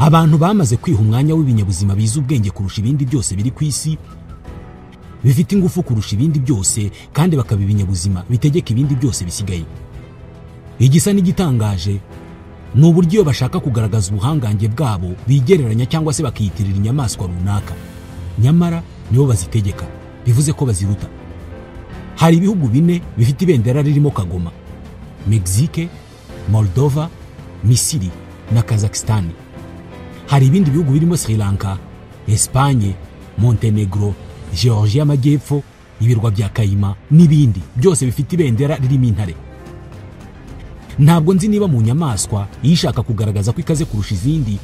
Abantu bamaze kwiha umwanya w'ibinyabuzima bize ubwenge kurusha ibindi byose biri ku isi, bifite ingufu kurusha ibindi byose, kandi bakaba ibinyabuzima bitegeka ibindi byose bisigaye. Igisa n'igitangaje ni uburyo iyo bashaka kugaragaza ubuhangange bwabo bigereranya cyangwa se bakiyitirira inyamaswa runaka, nyamara nibo bazitegeka, bivuze ko baziruta. Hari ibihugu bine bifite ibendera ririmo kagoma: Mexique, Moldova, Misiri na Kazakhstan. Hari ibindi bihugu birimo Sri Lanka, Espagne, Montenegro, Georgia y'Amajyepfo, ibirwa bya Kayima n'ibindi, byose bifite ibendera ririmo intare. Ntabwo nzi niba mu nyamaswa ishaka kugaragaza ko ikaze kurusha izindi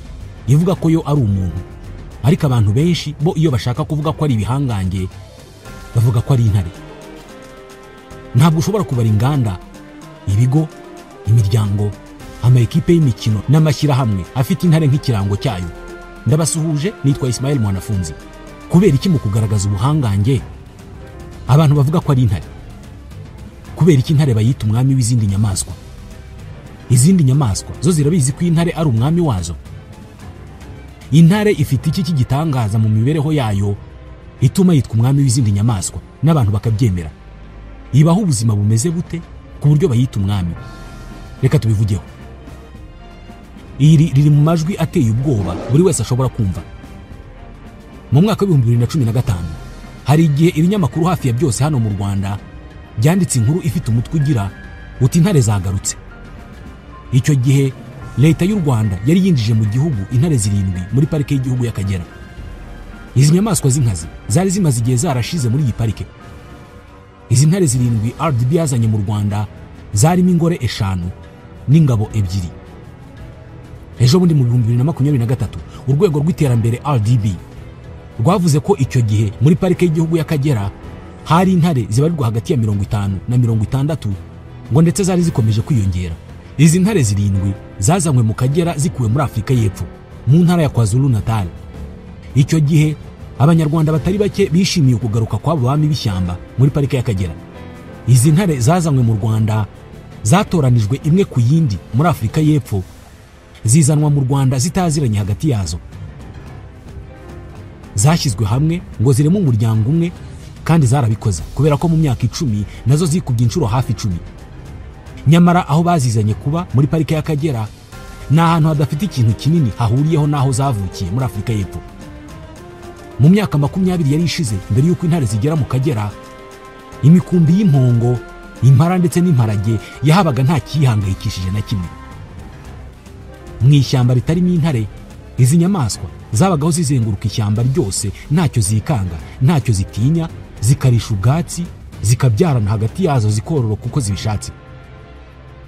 ivuga ko yo ari umuntu, ariko abantu benshi bo iyo bashaka kuvuga ko ari ibihangange bavuga ko ari intare. Ntabwo ushobora kubara inganda, ibigo, imiryango, amaekipe y'imikino n'amashyirahamwe afite intare nk'ikirango cyayo. Ndabasuhuje, nitwa Ismael Mwanafunzi. Kubera iki mu kugaragaza ubuhangange abantu bavuga ko ari intare? Kubera iki intare bayita umwami w'izindi nyamaswa? Izindi nyamaswa zo zirabizi ko intare ari umwami wazo. Intare ifite iki kigitangaza mu mibereho yayo ituma yitwa umwami w'izindi nyamaswa n'abantu bakabyemera? Ibaho ubuzima bumeze bute ku buryo bayita umwami? Reka tubivugeho. Iri riri mu majwi ateye ubwoba buri wese ashobora kumva. Mu mwaka wa 2015 hari igihe ibinyamakuru hafi ya byose hano mu Rwanda byanditse inkuru ifite umutwe ugira uti intare zagarutse. Icyo gihe leta y'u Rwanda yari yinjije mu gihugu intare 7 muri parike y'igihugu y'Akagera. Izi nyamaswa z'inkazi zari zimaze igihe zarashize muri iyi parike. Izi ntare 7 RDB yazanye mu Rwanda zarimo ingore 5 n'ingabo 2. Ejo bundi mu 2023 urwego rw'iterambere RDB rwavuze ko icyo gihe muri parike y'igihugu y'Akagera hari intare zibarirwa hagati ya 50 na 60, ngo ndetse zari zikomeje kwiyongera. Izi ntare 7 zazanywe mu Kagera zikuwe muri Afurika y'Epfo mu ntara ya KwaZulu Natal. Icyo gihe abanyarwanda batari bake bishimiye kugaruka kw'abo bami b'ishyamba muri parike y'Akagera. Izi ntare zazanywe mu Rwanda zatoranijwe imwe ku yindi muri Afurika y'Epfo, zizanwa mu Rwanda zitaziranye hagati yazo. Zashyizwe hamwe ngo zireme umuryango umwe, kandi zarabikoze kubera ko mu myaka 10 nazo zikubye inshuro hafi 10. Nyamara aho bazizanye kuba muri parike y'Akagera ni ahantu hadafite ikintu kinini hahuriyeho n'aho zavukiye muri Afurika y'Epfo. Mu myaka 20 yari ishize mbere y'uko intare zigera mu Kagera, imikumbi y'impongo, impara ndetse n'imparage yahabaga nta kiyihangayikishije na kimwe. Mu ishyamba ritarimo intare, izi nyamaswa zabagaho zizenguruka ishyamba ryose ntacyo zikanga, ntacyo zitinya, zikarisha ubwatsi, zikabyarana hagati yazo, zikororoka uko zibishatse.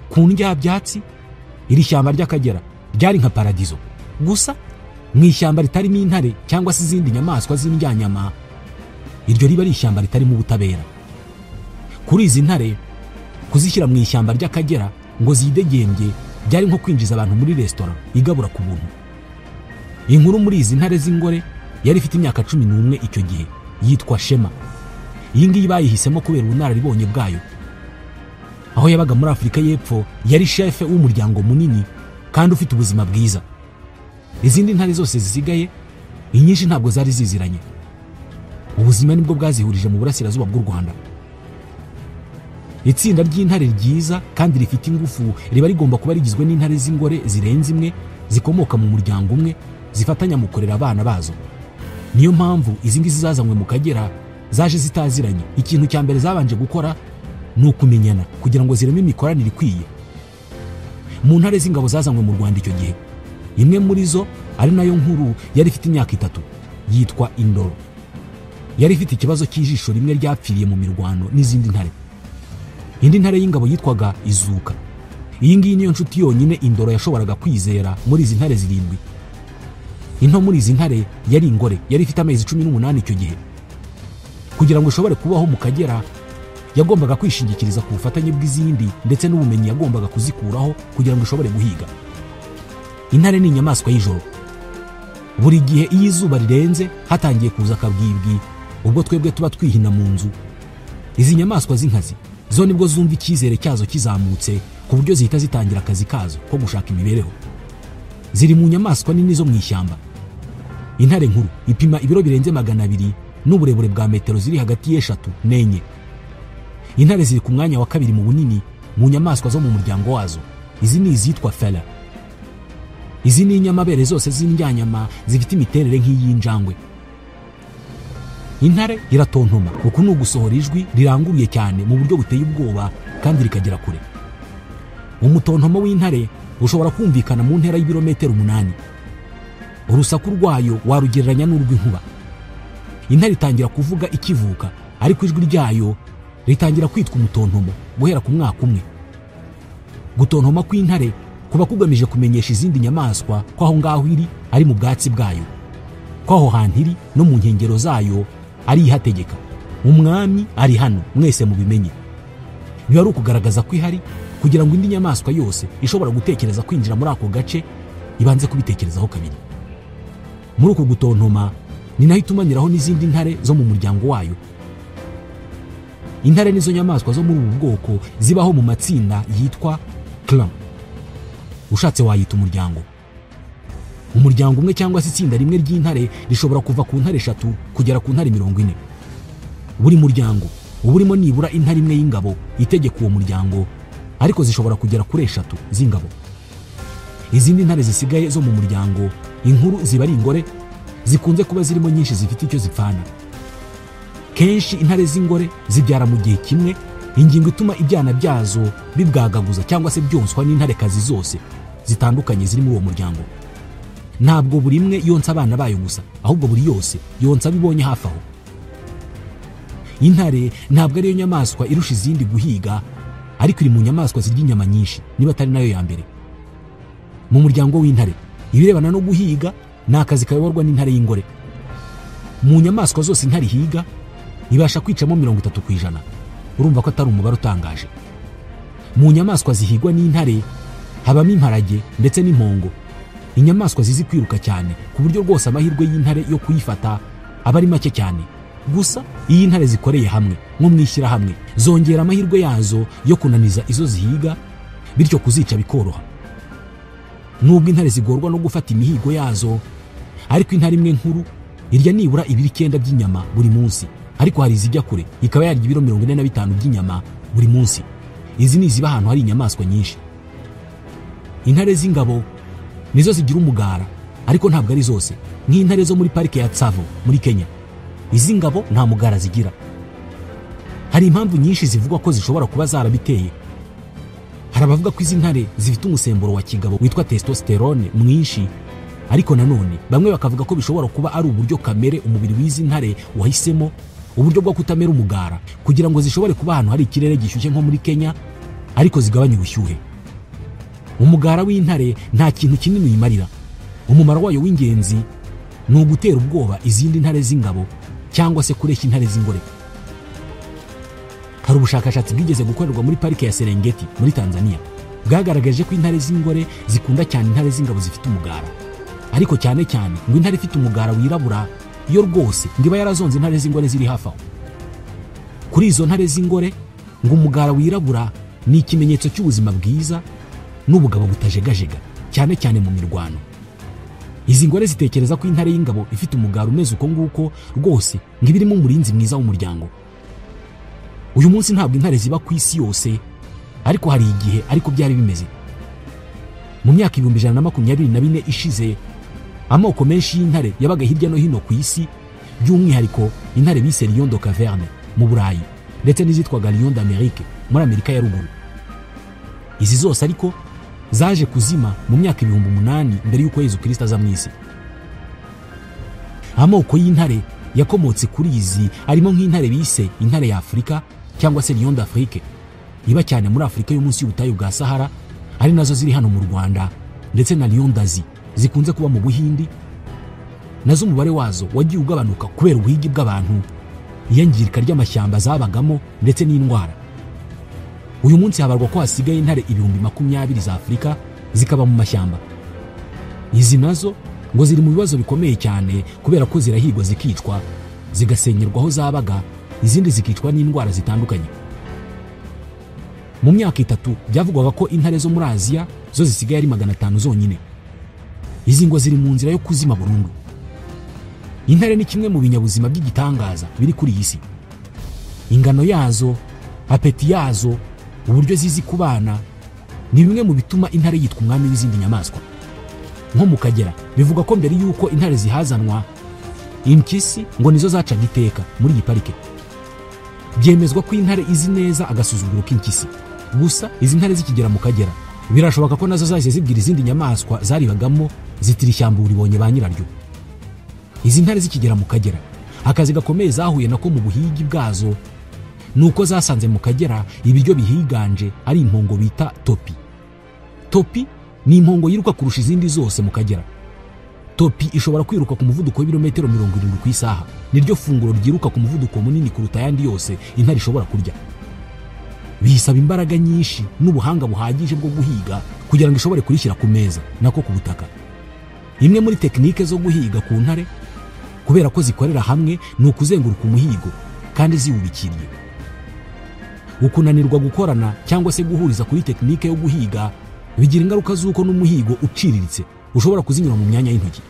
Ku ndyabyatsi iri shyamba ry'Akagera ryari nka paradizo. Gusa mu ishyamba ritarimo intare cyangwa se izindi nyamaswa z'indyanyama, iryo riba ari ishyamba ritarimo ubutabera. Kuri izi ntare kuzishyira mu ishyamba ry'Akagera ngo zidegembye byari nko kwinjiza abantu muri resitora igabura ku buntu. Inkuru muri izi ntare z'ingore yari ifite imyaka 11 icyo gihe, yitwa Shema. Iyi ngiyi bayihisemo kubera ubunararibonye bwayo. Aho yabaga muri Afurika y'Epfo yari shefe w'umuryango munini kandi ufite ubuzima bwiza. Izindi ntare zose zisigaye inyinshi ntabwo zari ziziranye. Ubuzima nibwo bwazihurije mu burasirazuba bw'u Rwanda. Itsinda ry'intare ryiza kandi rifite ingufu riba rigomba kuba rigizwe n'intare z'ingore zirenze imwe zikomoka mu muryango umwe, zifatanya mu kurera abana bazo. Niyo mpamvu izi ngizi zazanywe mu Kagera zaje zitaziranye. Ikintu cya mbere zabanje gukora ni ukumenyana kugira ngo zireme imikoranire ikwiye. Mu ntare z'ingabo zazanywe mu Rwanda icyo gihe, imwe muri zo ari nayo nkuru yari ifite imyaka 3, yitwa Indoro. Yari ifite ikibazo cy'ijisho rimwe ryapfiriye mu mirwano n'izindi ntare. Indi ntare y'ingabo yitwaga Izuka. Iyi ngiyi niyo nshuti yonyine Indoro yashoboraga kwizera muri izi ntare 7. Into muri izi ntare yari ingore, yari ifite amezi 18 icyo gihe. Kugira ngo ishobore kubaho mu Kagera yagombaga kwishingikiriza ku bufatanye bw'izindi ndetse n'ubumenyi yagombaga kuzikuraho kugira ngo ishobore guhiga. Intare ni inyamaswa y'ijoro. Buri gihe iyo izuba rirenze hatangiye kuza akabwibwi, ubwo twebwe tuba twihina mu nzu. Izi nyamaswa z'inkazi zo nibwo zumva icyizere cyazo kizamutse ku buryo zihita zitangira akazi kazo ko gushaka imibereho. Ziri mu nyamaswa nini zo mu ishyamba. Intare nkuru ipima ibiro birenze 200 n'uburebure bwa metero ziri hagati y'eshatu n'enye. Intare ziri ku mwanya wa kabiri mu bunini mu nyamaswa zo mu muryango wazo. Izi ni izitwa fela. Izi ni inyamabere zose z'indyanyama zifite imiterere nk'iy'injangwe. Intare iratontoma, uku ni ugusohora ijwi riranguruye cyane mu buryo buteye ubwoba kandi rikagera kure. Umutontomo w'intare ushobora kumvikana mu ntera y'ibirometero 8. Urusaku rwayo warugereranya n'urw'inkuba. Intare itangira kuvuga ikivuka, ariko ijwi ryayo ritangira kwitwa umutontomo guhera ku mwaka umwe. Gutontoma kw'intare kuba kugamije kumenyesha izindi nyamaswa ko aho ngaho iri ari mu bwatsi bwayo, ko aho hantu iri no mu nkengero zayo ari ihategeka. Umwami ari hano, mwese mubimenye. Biba ari ukugaragaza ko ihari kugira ngo indi nyamaswa yose ishobora gutekereza kwinjira muri ako gace ibanze kubitekerezaho kabiri. Muri uko gutontoma ni naho itumaniraho n'izindi ntare zo mu muryango wayo. Intare nizo nyamaswa zo muri ubu bwoko zibaho mu matsinda yitwa clan. Ushatse wayita umuryango. Umuryango umwe cyangwa se itsinda rimwe ry'intare rishobora kuva ku ntare 3 kugera ku ntare 40. Buri muryango uba urimo nibura intare imwe y'ingabo itegeka uwo muryango, ariko zishobora kugera kuri 3 z'ingabo. Izindi ntare zisigaye zo mu muryango inkuru ziba ari ingore, zikunze kuba zirimo nyinshi zifite icyo zipfana. Kenshi intare z'ingore zibyara mu gihe kimwe, ingingo ituma ibyana byazo bibwagaguza cyangwa se byonswa n'intarekazi zose zitandukanye ziri muri uwo muryango. Ntabwo buri imwe yonsa abana bayo gusa, ahubwo buri yose yonsa abibonye hafi aho. Intare ntabwo ariyo nyamaswa irusha izindi guhiga, ariko iri mu nyamaswa zirya inyama nyinshi, niba atari nayo ya mbere. Mu muryango w'intare, ibirebana no guhiga ni akazi kayoborwa n'intare y'ingore. Mu nyamaswa zose intare ihiga ibasha kwicamo 30%. Urumva ko atari umubare utangaje. Mu nyamaswa zihigwa n'intare habamo imparage ndetse n'impongo, inyamaswa zizi kwiruka cyane ku buryo rwose amahirwe y'intare yo kuyifata aba ari make cyane. Gusa iyo intare zikoreye hamwe nko mu ishyirahamwe, zongera amahirwe yazo yo kunaniza izo zihiga, bityo kuzica bikoroha. Nubwo intare zigorwa no gufata imihigo yazo, ariko intare imwe nkuru irya nibura ibiro 9 by'inyama buri munsi, ariko hari izijya kure ikaba yarya ibiro 45 by'inyama buri munsi. Izi ni iziba ahantu hari inyamaswa nyinshi. Intare z'ingabo nizo zigira umugara, ariko ntabwo ari zose, nk'intare zo muri parike ya Tsavo muri Kenya. Izi ngabo nta mugara zigira. Hari impamvu nyinshi zivugwa ko zishobora kuba zarabiteye. Hari abavuga ko izi ntare zifite umusemburo wa kigabo witwa testosterone mwinshi, ariko nanone bamwe bakavuga ko bishobora kuba ari uburyo kamere umubiri w'izi ntare wahisemo, uburyo bwo kutamera umugara kugira ngo zishobore kuba ahantu hari ikirere gishyushye nko muri Kenya, ariko zigabanya ubushyuhe. Umugara w'intare nta kintu kinini uyimarira. Umumaro wayo w'ingenzi ni ugutera ubwoba izindi ntare z'ingabo cyangwa se kureshya intare z'ingore. Hari ubushakashatsi bwigeze gukorerwa muri parike ya Serengeti muri Tanzania, bwagaragaje ko intare z'ingore zikunda cyane intare z'ingabo zifite umugara, ariko cyane cyane ngo intare ifite umugara wirabura yo rwose ngo iba yarazonze intare z'ingore ziri hafi aho. Kuri izo ntare z'ingore ngo umugara wirabura ni ikimenyetso cy'ubuzima bwiza n'ubugabo butajegajega, cyane cyane mu mirwano. Izi ngore zitekereza ko intare y'ingabo ifite umugara umeze uko nguko rwose ngo iba irimo umurinzi mwiza w'umuryango. Uyu munsi ntabwo intare ziba ku isi yose, ariko hari igihe ariko byari bimeze. Mu myaka 124 ishize, amoko menshi y'intare yabaga hirya no hino ku isi, by'umwihariko intare bise Lion de Caverne mu Burayi ndetse n'izitwaga Lion d'Amérique muri Amerika ya ruguru. Izi zose ariko zaje kuzima mu myaka 8000 mbere y'uko Yezu Kristo aza mu isi. Amoko y'intare yakomotse kuri izi arimo nk'intare bise intare ya Afurika cyangwa se Lion d'Afrique, iba cyane muri Afurika yo munsi y'ubutayu bwa Sahara, ari nazo ziri hano mu Rwanda, ndetse na Lion d'Asie zikunze kuba mu Buhindi. Nazo umubare wazo wagiye ugabanuka kubera ubuhigi bw'abantu, iyangirika ry'amashyamba zabagamo ndetse n'indwara. Uyu munsi habarwa ko hasigaye intare 20,000 za Afurika zikaba mu mashyamba. Izi nazo ngo ziri mu bibazo bikomeye cyane kubera ko zirahigwa zikicwa, zigasenyerwa aho zabaga, izindi zikicwa n'indwara zitandukanye. Mu myaka 3 byavugwaga ko intare zo muri Aziya zo zisigaye ari 500 zonyine. Izi ngo ziri mu nzira yo kuzima burundu. Intare ni kimwe mu binyabuzima by'igitangaza biri kuri iyi si. Ingano yazo, apeti yazo, uburyo zizi kubana ni bimwe mu bituma intare yitwa umwami w'izindi nyamaswa. Nko mu Kagera bivuga ko mbere yuko intare zihazanwa, impyisi ngo nizo zacaga iteka muri iyi parike. Byemezwa ko intare izi neza agasuzuguro k'impyisi. Gusa izi ntare zikigera mu Kagera birashoboka ko nazo zahise zibwira izindi nyamaswa zaribagamo zitira ishyamba uribonye ba nyiraryo. Izi ntare zikigera mu Kagera, akazi gakomeye zahuye nako mu buhigi bwazo nuko zasanze mu Kagera ibiryo bihiganje ari impongo bita topi. Topi ni impongo yiruka kurusha izindi zose mu Kagera. Topi ishobora kwiruka ku muvuduko w'ibirometero 70 ku isaha. Niryo funguro ryiruka ku muvuduko munini kuruta ayandi yose intare ishobora kurya. Bisaba imbaraga nyinshi n'ubuhanga buhagije bwo guhiga kugira ngo ishobore kurishyira ku meza nako ku butaka. Imwe muri tekinike zo guhiga ku ntare, kubera ko zikorera hamwe, ni ukuzenguruka umuhigo kandi ziwubikiriye. Ukunanirwa gukorana cyangwa se guhuriza kuri tekinike yo guhiga bigira ingaruka z'uko n'umuhigo uciriritse ushobora kuzinyura mu myanya y'intoki.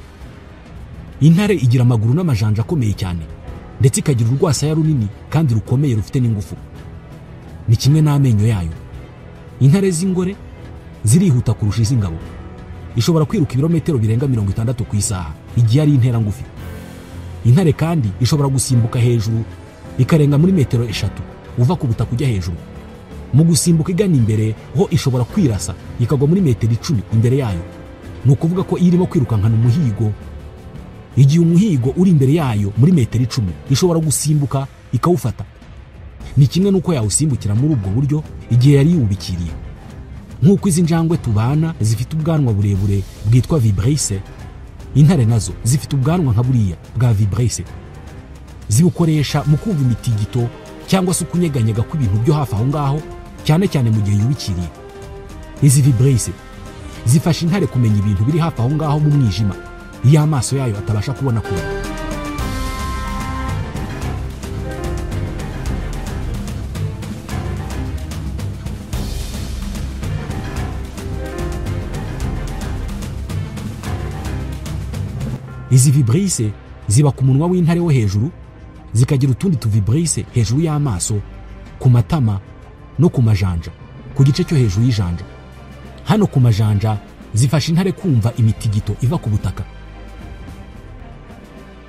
Intare igira amaguru n'amajanja akomeye cyane, ndetse ikagira urwasaya runini kandi rukomeye rufite n'ingufu. Ni kimwe n'amenyo yayo. Intare z'ingore zirihuta kurusha iz'ingabo. Ishobora kwiruka ibirometero birenga 60 ku isaha igihe ari intera ngufi. Intare kandi ishobora gusimbuka hejuru ikarenga muri metero 3 uva ku butaka ujya hejuru. Mu gusimbuka igana imbere ho ishobora kwirasa ikagwa muri metero 10 imbere yayo. Ni ukuvuga ko irimo kwirukankana umuhigo, igihe umuhigo uri imbere yayo muri metero 10 ishobora gusimbuka ikawufata. Ni kimwe nuko yawusimbukira muri ubwo buryo igihe yari yubikiriye. Nk'uko izi njangwe tubana zifite ubwanwa burebure bwitwa vibrise, intare nazo zifite ubwanwa nka buriya bwa vibrise. Zibukoresha mu kumva imitigito cyangwa se ukunyeganyega kw'ibintu byo hafi aho ngaho, cyane cyane mu gihe yubikiriye. Izi vibrise zifasha intare kumenya ibintu biri hafi aho ngaho mu mwijima, iyo amaso yayo atabasha kubona kure. Izi vibrise ziba ku munwa w'intare wo hejuru, zikagira utundi tuvibrisse hejuru y'amaso, ku matama no ku majanja, ku gice cyo hejuru y'ijanja. Hano ku majanja zifasha intare kumva imitigito iva ku butaka.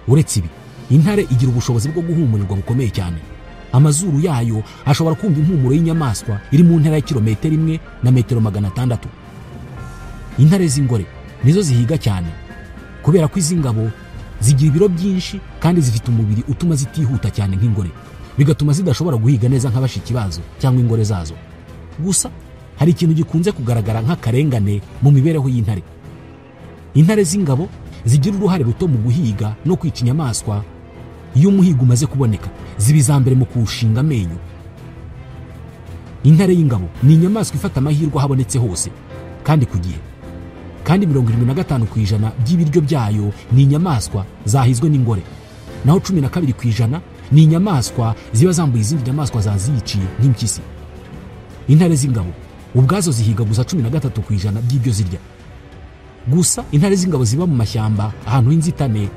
Uretse ibi, intare igira ubushobozi bwo guhumurirwa bukomeye cyane. Amazuru yayo ashobora kumva impumuro y'inyamaswa iri mu ntera ya kilometero 1 na metero 600. Intare z'ingore nizo zihiga cyane, kubera ko izi ngabo zigira ibiro byinshi kandi zifite umubiri utuma zitihuta cyane nk'ingore, bigatuma zidashobora guhiga neza nk'abashiki bazo cyangwa ingore zazo. Gusa hari ikintu gikunze kugaragara nk'akarengane mu mibereho y'intare. Intare z'ingabo zigira uruhare ruto mu guhiga no kwica inyamaswa. Iyo umuhigo umaze kuboneka, ziba iza mbere mu kuwushinga amenyo. Intare y'ingabo ni inyamaswa ifata amahirwe ahabonetse hose kandi ku gihe. Kandi 75% by'ibiryo byayo ni inyamaswa zahizwe n'ingore, naho 12% ni inyamaswa ziba zambuye izindi nyamaswa zaziciye nk'impyisi. Intare z'ingabo ubwazo zihiga gusa 13% by'ibyo zirya. Gusa intare z'ingabo ziba mu mashyamba ahantu h'inzitane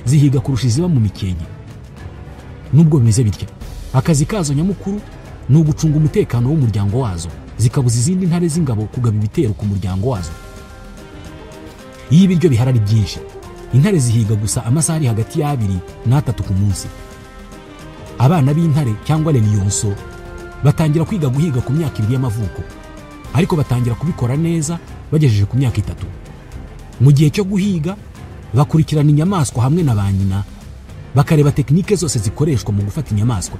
zihiga kurusha iziba mu mikenke. Nubwo bimeze bitya, akazi kazo nyamukuru ni ugucunga umutekano w'umuryango wazo, zikabuza izindi ntare z'ingabo kugaba ibitero ku muryango wazo. Iyo ibiryo bihari ari byinshi, intare zihiga gusa amasaha ari hagati ya 2 na 3 ku munsi. Abana b'intare cyangwa leniyonso batangira kwiga guhiga ku myaka 2 y'amavuko, ariko batangira kubikora neza bagejeje ku myaka 3. Mu gihe cyo guhiga bakurikirana inyamaswa hamwe na ba nyina, bakareba tekinike zose zikoreshwa mu gufata inyamaswa.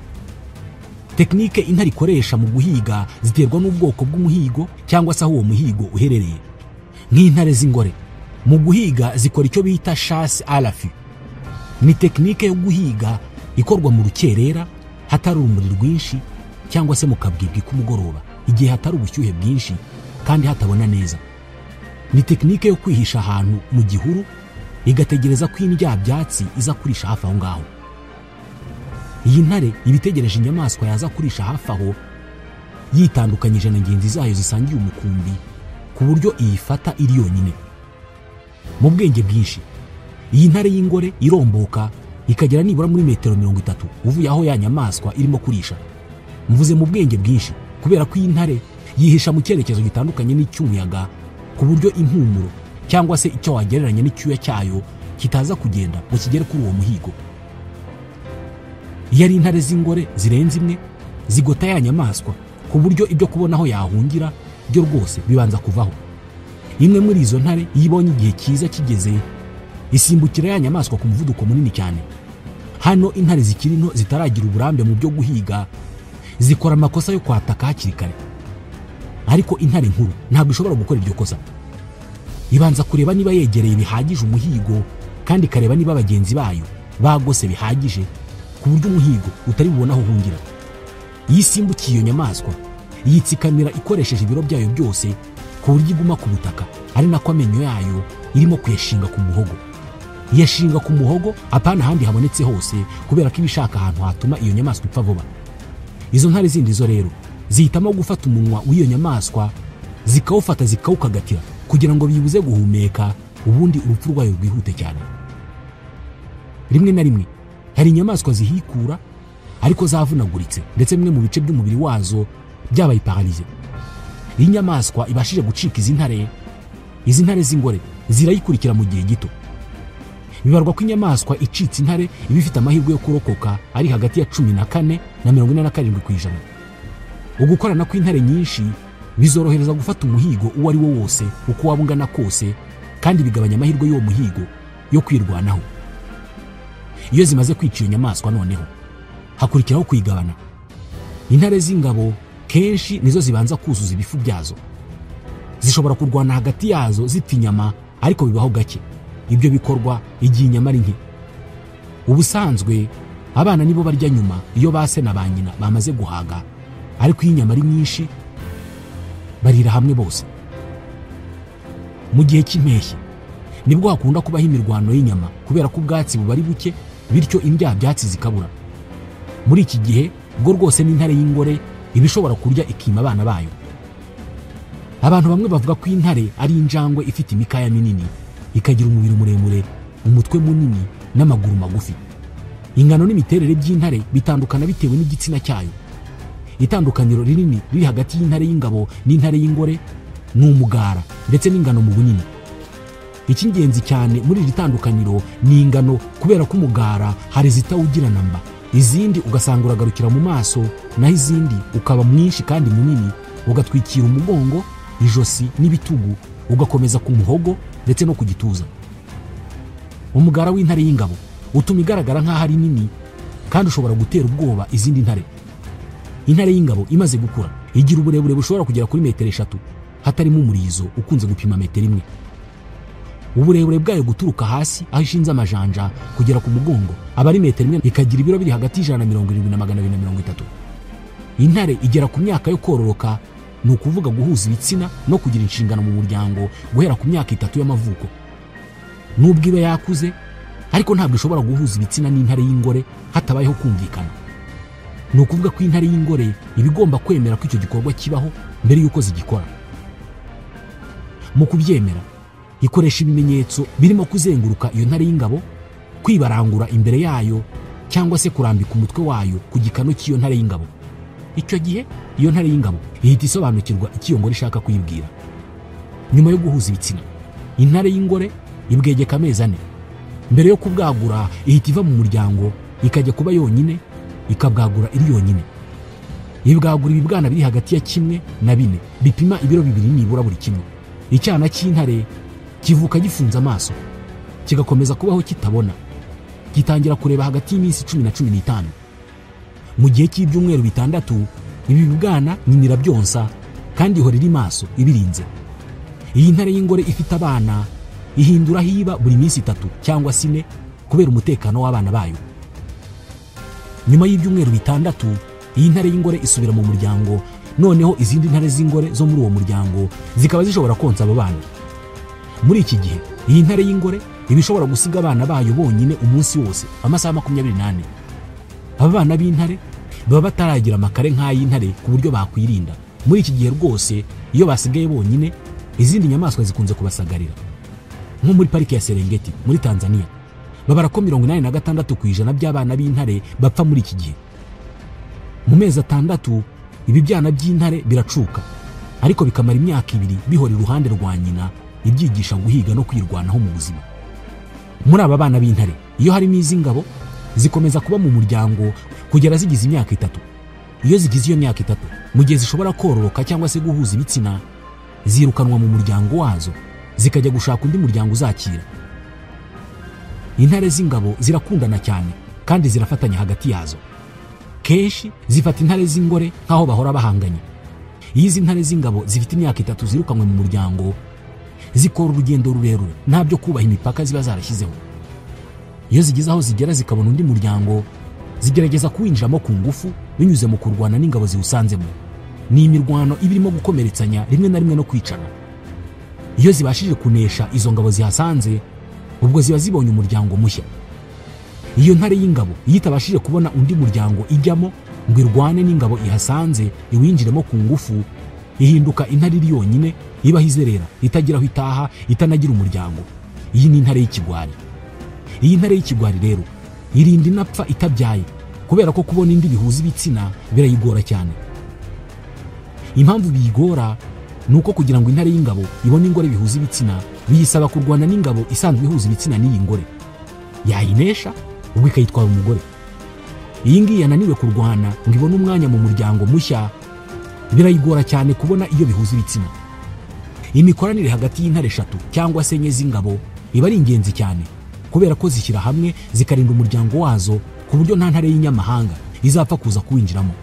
Tekinike intare ikoresha mu guhiga ziterwa n'ubwoko bw'umuhigo cyangwa se aho uwo muhigo uherereye. Nk'intare z'ingore mu guhiga zikora icyo bita chasse à l'affût. Ni tekinike yo guhiga ikorwa mu rukerera hatari urumuri rwinshi cyangwa se mu kabwibwi k'umugoroba, igihe hatari ubushyuhe bwinshi kandi hatabona neza. Ni tekinike yo kwihisha ahantu mu gihuru igategereza ko indyabyatsi iza kurisha hafi aho ngaho. Iyi ntare ibitegereje inyamaswa yaza kurisha hafi aho, yitandukanyije na ngenzi zayo zisangiye umukumbi, ku buryo iyifata iri yonyine. Mu bwenge bwinshi iyi ntare y'ingore iromboka ikagera nibura muri metero 30 uvuye aho ya nyamaswa irimo kurisha. Mvuze mu bwenge bwinshi kubera ko iyi ntare yihisha mu cyerekezo gitandukanye n'icy'umuyaga, ku buryo impumuro cyangwa se icyo wagereranya n'icyuya cyayo kitaza kugenda ngo kigere kuri uwo muhigo. Iyo ari intare z'ingore zirenze imwe zigota ya nyamaswa ku buryo ibyo kubona aho yahungira byo rwose bibanza kuvaho. Imwe muri izo ntare iyo ibonye igihe cyiza kigeze isimbukira ya nyamaswa ku muvuduko munini cyane. Hano intare zikiri nto zitaragira uburambe mu byo guhiga zikora amakosa yo kwataka hakiri kare, ariko intare nkuru ntabwo ishobora gukora iryo kosa. Ibanza kureba niba yegereye bihagije umuhigo, kandi ikareba niba bagenzi bayo bagose bihagije ku buryo umuhigo utari bubona aho uhungira. Iyo isimbukiye iyo nyamaswa yitsikamira ikoresheje ibiro byayo byose ku buryo iguma ku butaka, ari nako amenyo yayo irimo kuyashinga ku muhogo. Yashinga ku muhogo apana ahandi habonetse hose, kubera ko ibishaka ahantu hatuma iyo nyamaswa ipfa vuba. Izo ntare zindi zo rero zihitamo gufata umunwa w'iyo nyamaswa zikawufata zikawukagatira kugira ngo bibuze guhumeka, ubundi urupfu rwayo rwihute cyane. Rimwe na rimwe hari inyamaswa zihikura ariko zavunaguritse, ndetse bimwe mu bice by'umubiri wazo byabaye paralysé. Iyi nyamaswa ibashije gucika izi ntare z'ingore zirayikurikira mu gihe gito. Bibarwa ko inyamaswa icitse intare iba ifite amahirwe yo kurokoka ari hagati ya 14 na 47%. Ugukorana kw'intare nyinshi bizorohereza gufata umuhigo uwo ari wo wose uko waba ungana kose, kandi bigabanya amahirwe y'uwo muhigo yo kwirwanaho. Iyo zimaze kwica iyo nyamaswa noneho hakurikiraho kuyigabana. Intare z'ingabo kenshi nizo zibanza kuzuza ibifu byazo. Zishobora kurwana hagati yazo zipfa inyama, ariko bibaho gake. Ibyo bikorwa igihe inyama ari nke. Ubusanzwe abana nibo barya nyuma iyo base na ba nyina bamaze guhaga, ariko iyo inyama ari nyinshi barira hamwe bose. Mu gihe cy'impeshyi nibwo hakunda kubaho imirwano y'inyama, kubera ko ubwatsi buba ari buke, bityo indya byatsi zikabura. Muri iki gihe bwo rwose n'intare y'ingore iba ishobora kurya ikima abana bayo. Abantu bamwe bavuga ko intare ari injangwe ifite imikaya minini, ikagira umubiri muremure, umutwe munini n'amaguru magufi. Ingano n'imiterere by'intare bitandukana bitewe n'igitsina cyayo. Itandukaniro rinini riri hagati y'intare y'ingabo n'intare y'ingore ni umugara ndetse n'ingano mu bunini. Icy'ingenzi cyane muri iri tandukaniro ni ingano, kubera ko umugara hari zitawugira namba, izindi ugasanga uragarukira mu maso, naho izindi ukaba mwinshi kandi munini, ugatwikira umugongo, ijosi n'ibitugu, ugakomeza ku muhogo ndetse no ku gituza. Umugara w'intare y'ingabo utuma igaragara nk'aho ari nini, kandi ushobora gutera ubwoba izindi ntare. Intare y'ingabo imaze gukura igira uburebure bushobora kugera kuri metero 3, hatarimo umurizo ukunze gupima metero 1. Uburebure bwayo guturuka hasi aho ishinze amajanja kugera ku mugongo aba ari metero 1, ikagira ibiro biri hagati y'170 na 230. Intare igera ku myaka yo kororoka, ni ukuvuga guhuza ibitsina no kugira inshingano mu muryango, guhera ku myaka 3 y'amavuko. Nubwo iba yakuze ariko ntabwo ishobora guhuza ibitsina n'intare y'ingore hatabayeho kumvikana. Ni ukuvuga ko intare y'ingore iba igomba kwemera ko icyo gikorwa kibaho mbere y'uko zigikora. Mu kubyemera ikoresha ibimenyetso birimo kuzenguruka iyo ntare y'ingabo, kwibarangura imbere yayo, cyangwa se kurambika umutwe wayo ku gikano cy'iyo ntare y'ingabo. Icyo gihe iyo ntare y'ingabo ihita isobanukirwa icyo iyo ngore ishaka kuyibwira. Nyuma yo guhuza ibitsina, intare y'ingore ibwegeka amezi 4. Mbere yo kubwagura ihita iva mu muryango ikajya kuba yonyine, ikabwagura iri yonyine. Ibwagura ibibwana biri hagati ya 1 na 4 bipima ibiro 2 nibura buri kimwe. Icyana cy'intare kivuka gifunze amaso, kigakomeza kubaho kitabona, gitangira kureba hagati y'iminsi 10 na 15. Mu gihe cy'ibyumweru 6 ibi bibwana nyina irabyonsa kandi ihora iri maso ibirinze. Iyi ntare y'ingore ifite abana ihindura hiba buri minsi 3 cyangwa 4 kubera umutekano w'abana bayo. Nyuma y'ibyumweru 6 iyi ntare y'ingore isubira mu muryango, noneho izindi ntare z'ingore zo muri uwo muryango zikaba zishobora konsa abo bana. Muri iki gihe iyi ntare y'ingore iba ishobora gusiga abana bayo bonyine umunsi wose, amasaha 24. Aba bana b'intare baba bataragira amakare nk'ay'intare ku buryo bakwirinda. Muri iki gihe rwose iyo basigaye bonyine izindi nyamaswa zikunze kubasagarira. Nko muri pariki ya Serengeti muri Tanzania, babara ko 86% by'abana b'intare bapfa muri iki gihe. Mu mezi 6 ibi byana by'intare biracuka, ariko bikamara imyaka 2 bihora iruhande rwa nyina ibyigisha guhiga no kwirwanaho mu buzima. Muri aba bana b'intare iyo harimo iz'ingabo zikomeza kuba mu muryango kugera zigize imyaka 3. Iyo zigize iyo myaka 3, mu gihe zishobora kororoka cyangwa se guhuza ibitsina, zirukanwa mu muryango wazo zikajya gushaka undi muryango uzakira. Intare z'ingabo zirakundana cyane kandi zirafatanya hagati yazo. Kenshi zifata intare z'ingore nkaho bahora bahanganye. Iyo izi ntare z'ingabo zifite imyaka 3 zirukanwe mu muryango, zikora urugendo rurerure ntabyo kubaha imipaka ziba zarashyizeho. Iyo zigeze aho zigera zikabona undi muryango, zigerageza kuwinjiramo ku ngufu binyuze mu kurwana n'ingabo ziwusanzemo. Ni imirwano iba irimo gukomeretsanya rimwe na rimwe no kwicana. Iyo zibashije kunesha izo ngabo zihasanze, ubwo ziba zibonye umuryango mushya. Iyo ntare y'ingabo iyo itabashije kubona undi muryango ijyamo ngo irwane n'ingabo ihasanze iwinjiremo ku ngufu, ihinduka intare iri yonyine, ibaho izerera, itagira aho itaha, itanagira umuryango. Iyi ni intare y'ikigwari. Iyi ntare y'ikigwari rero irinda inapfa itabyaye, kubera ko kubona indi bihuza ibitsina birayigora cyane. Impamvu biyigora ni uko kugira ngo intare y'ingabo ibone ingore bihuza ibitsina, biyisaba kurwana n'ingabo isanzwe ihuza ibitsina n'iyi ngore. Yayinesha ubwo ikayitwara umugore. Iyi ngiyi yananiwe kurwana ngo ibone umwanya mu muryango mushya, birayigora cyane kubona iyo bihuza ibitsina. Imikoranire hagati y'intare 3 cyangwa se 4 z'ingabo iba ari ingenzi cyane, kubera ko zishyira hamwe zikarinda umuryango wazo ku buryo nta ntare y'inyamahanga izapfa kuza kuwinjiramo.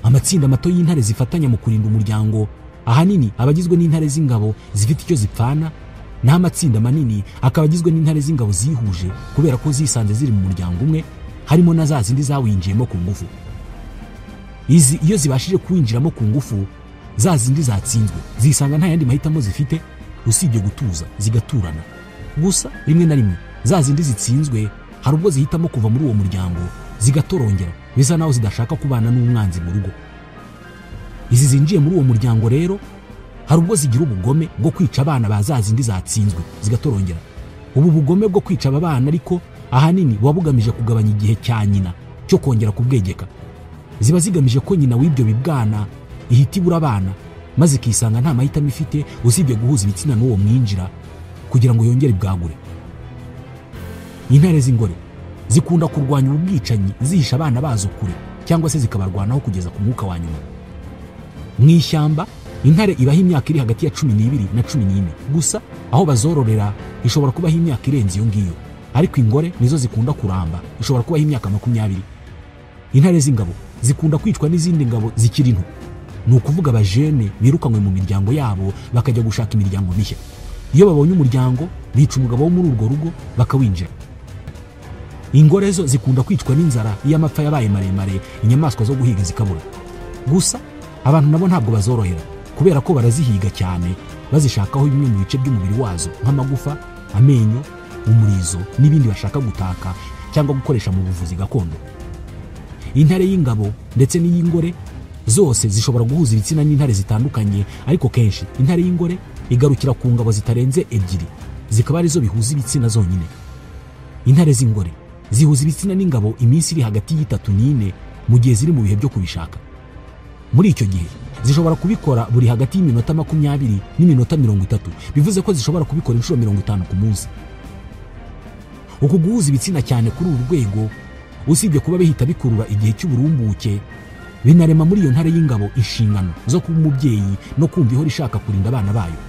Amatsinda mato y'intare zifatanya mu kurinda umuryango ahanini abagizwe n'intare z'ingabo zifite icyo zipfana, naho amatsinda manini akaba agizwe n'intare z'ingabo zihuje kubera ko zisanze ziri mu muryango umwe, harimo na za zindi zawinjiyemo ku ngufu. Izi iyo zibashije kuwinjiramo ku ngufu, za zindi zatsinzwe zisanga nta yandi mahitamo zifite usibye gutuza zigaturana. Gusa rimwe na rimwe za zindi zitsinzwe hari ubwo zihitamo kuva muri uwo muryango zigatorongera, bisa naho zidashaka kubana n'umwanzi mu rugo. Izi zinjiye muri uwo muryango rero hari ubwo zigira ubugome bwo kwica abana ba za zindi zatsinzwe zigatorongera. Ubu bugome bwo kwica aba bana ariko ahanini buba bugamije kugabanya igihe cya nyina cyo kongera kubwegeka. Ziba zigamije ko nyina w'ibyo bibwana ihita ibura abana, maze ikisanga nta mahitamo ifite usibye guhuza ibitsina n'uwo mwinjira kugira ngo yongere ibwagure. Intare z'ingore zikunda kurwanya ubwicanyi zihisha abana bazo kure cyangwa se zikabarwanaho kugeza ku mwuka wa nyuma. Mu ishyamba intare ibaho imyaka iri hagati ya 12 na 14, gusa aho bazororera ishobora kubaho imyaka irenze iyo ngiyo, ariko ingore nizo zikunda kuramba, ishobora kubaho imyaka 20. Intare z'ingabo zikunda kwicwa n'izindi ngabo zikiri nto, ni ukuvuga abajene birukanywe mu miryango yabo bakajya gushaka imiryango mishya. Iyo babonye umuryango bica umugabo wo muri urwo rugo bakawinjira. Ingore zo zikunda kwicwa n'inzara iyo amapfa yabaye maremare, inyamaswa zo guhiga zikabura. Gusa abantu nabo ntabwo bazorohera kubera ko barazihiga cyane, bazishakaho bimwe mu bice by'umubiri wazo nk'amagufa, amenyo, umurizo n'ibindi bashaka gutaka cyangwa gukoresha mu buvuzi gakondo. Intare y'ingabo ndetse n'iy'ingore zose zishobora guhuza ibitsina n'intare zitandukanye, ariko kenshi intare y'ingore igarukira ku ngabo zitarenze 2, zikaba arizo bihuza ibitsina zonyine. Intare z'ingore zihuza ibitsina n'ingabo iminsi iri hagati y'3 n'4 mu gihe ziri mu bihe byo kubishaka. Muri icyo gihe zishobora kubikora buri hagati y'iminota 20 n'iminota 30, bivuze ko zishobora kubikora inshuro 50 ku munsi. Uku guhuza ibitsina cyane kuri uru rwego, usibye kuba bihita bikurura igihe cy'uburumbuke, binarema muri iyo ntare y'ingabo inshingano zo kuba umubyeyi no kumva ihora ishaka kurinda abana bayo.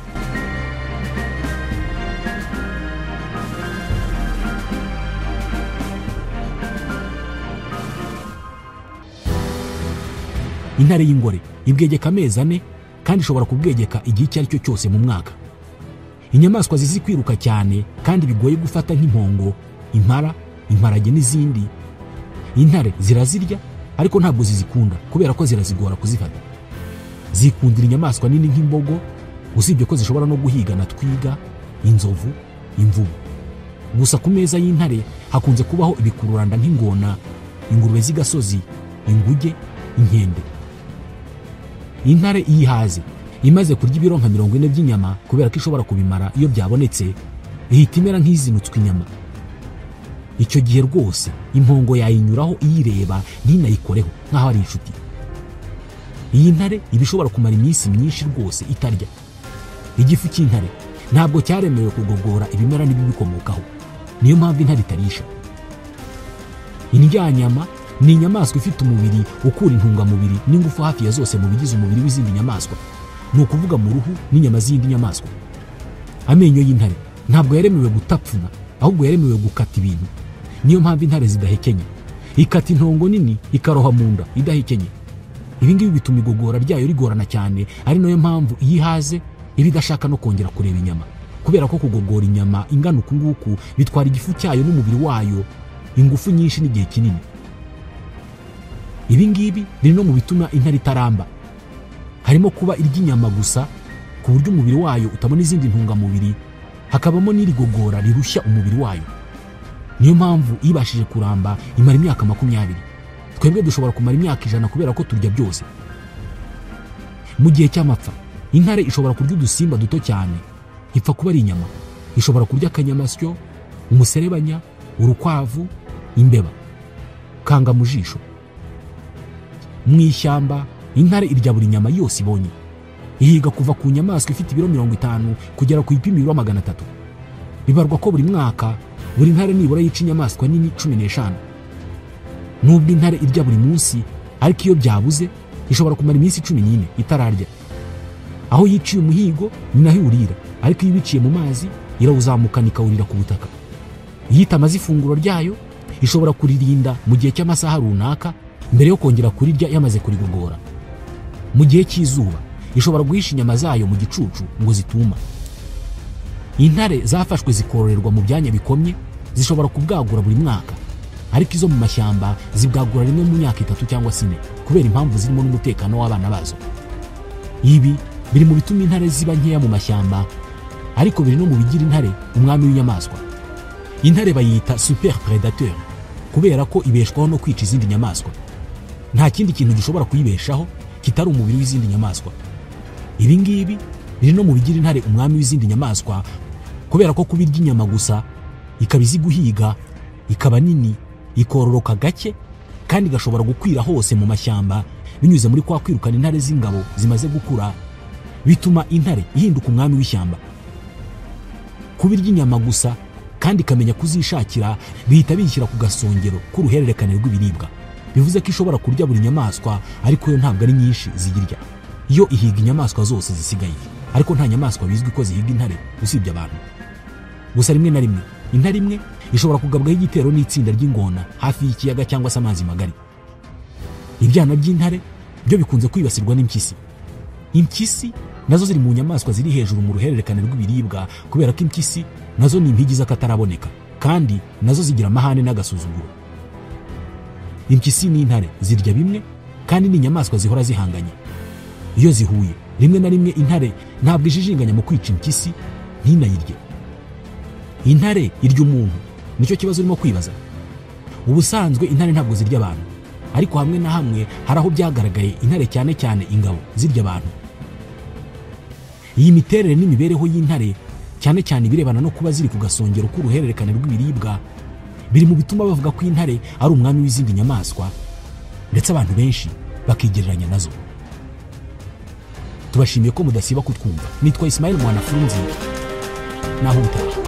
Intare y'ingore ibwegeka amezi 4 kandi ishobora kubwegeka igihe icyo ari cyo cyose mu mwaka. Inyamaswa zizi kwiruka cyane kandi bigoye gufata nk'impongo, impara, imparage n'izindi, intare zirazirya ariko ntabwo zizikunda kubera ko zirazigora kuzifata. Zikundira inyamaswa nini nk'imbogo, usibye ko zishobora no guhiga na twiga, inzovu, imvubu. Gusa ku meza y'intare hakunze kubaho ibikururanda nk'ingona, ingurube z'igasozi, inguge, inkende. Intare iyihaze imaze kurya ibiro nka 40 by'inyama kubera ko ishobora kubimara iyo byabonetse, Ihita imera nk'izinutswe inyama. Icyo gihe rwose impongo yayinyuraho iyireba ntinayikoreho nk'aho ari inshuti. Iyi ntare iba ishobora kumara iminsi myinshi rwose itarya. Igifu cy'intare ntabwo cyaremewe kugogora ibimera n'ibibikomokaho, niyo mpamvu intare itarisha. Indyanyama ni inyamaswa ifite umubiri ukura intungamubiri n'ingufu hafi ya zose mu bigize umubiri w'izindi nyamaswa, ni ukuvuga mu ruhu n'inyama z'indi nyamaswa. Amenyo y'intare ntabwo yaremewe gutapfuna, ahubwo yaremewe gukata ibintu. Niyo mpamvu intare zidahekenya. Ikata intongo nini ikaroha mu nda idahekenye. Ibi ngibi bituma igogora ryayo rigorana cyane, ari nayo mpamvu iyo ihaze iba idashaka no kongera kureba inyama, kubera ko kugogora inyama ingana uku nguku bitwara igifu cyayo n'umubiri wayo ingufu nyinshi n'igihe kinini. Ibi ngibi biri no mu bituma intare itaramba. Harimo kuba irya inyama gusa ku buryo umubiri wayo utabona izindi ntungamubiri, hakabamo n'irigogora rirushya umubiri wayo. Niyo mpamvu ibashije kuramba imara imyaka 20. Twebwe dushobora kumara imyaka 100 kubera ko turya byose. Mu gihe cy'amapfa, intare ishobora kurya udusimba duto cyane, ipfa kuba ari inyama. Ishobora kurya akanyamasyo, umuserebanya, urukwavu, imbeba, kanga mu jisho. Mu ishyamba intare irya buri nyama yose ibonye. Ihiga kuva ku nyamaswa ifite ibiro 50 kugera ku ipima ibiro 300. Bibarwa ko buri mwaka buri ntare nibura yica inyamaswa nini 15. Nubwo intare irya buri munsi, ariko iyo byabuze ishobora kumara iminsi 14 itararya. Aho yiciye umuhigo ni naho iwurira, ariko iyo ibiciye mu mazi irawuzamukana ikawurira ku butaka. Iyo itamaze ifunguro ryayo ishobora kuririnda mu gihe cy'amasaha runaka mbere yo kongera kurirya yamaze kurigogora. Mu gihe cy'izuba ishobora guhisha inyama zayo mu gicucu ngo zituma. Intare zafashwe zikororerwa mu byanya bikomye zishobora kubwagura buri mwaka, ariko izo mu mashyamba zibwagura rimwe mu myaka 3 cyangwa 4 kubera impamvu zirimo n'umutekano w'abana bazo. Ibi biri mu bituma intare ziba nkeya mu mashyamba, ariko biri no mu bigira intare umwami w'inyamaswa. Intare bayita super predateur kubera ko ibeshwaho no kwica izindi nyamaswa. Nta kindi kintu gishobora kuyibeshaho kitari umubiri w'izindi nyamaswa. Ibi ngibi biri no mu bigira intare umwami w'izindi nyamaswa kubera ko kubirya inyama gusa ikaba izi guhiga, ikaba nini, ikororoka gake, kandi igashobora gukwira hose mu mashyamba binyuze muri kwa kwirukana intare z'ingabo zimaze gukura, bituma intare ihinduka umwami w'ishyamba. Kubirya inyama gusa kandi ikamenya kuzishakira bihita bishyira ku gasongero k'uruhererekane rw'ibiribwa. Bivuze ko ishobora kurya buri nyamaswa, ariko yo ntabwo ari nyinshi ziyirya. Iyo ihiga inyamaswa zose zisigaye, ariko nta nyamaswa bizwi ko zihiga intare usibye abantu. Gusa rimwe na rimwe intare imwe ishobora kugabwaho igitero n'itsinda ry'ingona hafi y'ikiyaga cyangwa se amazi magari. Ibyana by'intare byo bikunze kwibasirwa n'impyisi. Impyisi nazo ziri mu nyamaswa ziri hejuru mu ruhererekane rw'ibiribwa, kubera ko impyisi nazo ni impigi z'akataraboneka, kandi nazo zigira amahane n'agasuzuguro. Impyisi n'intare zirya bimwe, kandi ni inyamaswa zihora zihanganye. Iyo zihuye rimwe na rimwe intare ntabwo ijijinganya mu kwica impyisi ntinayirye. Intare irya umuntu, nicyo kibazo urimo kwibaza. Ubusanzwe intare ntabwo zirya abantu, ariko hamwe na hamwe hari aho byagaragaye intare cyane cyane ingabo zirya abantu. Iyi miterere n'imibereho y'intare, cyane cyane ibirebana no kuba ziri ku gasongero k'uruhererekane rw'ibiribwa, biri mu bituma bavuga ko intare ari umwami w'izindi nyamaswa, ndetse abantu benshi bakigereranya nazo. Tubashimiye ko mudasiba kutwumva. Nitwa Ismail Mwanafunzi, naho ubutaha.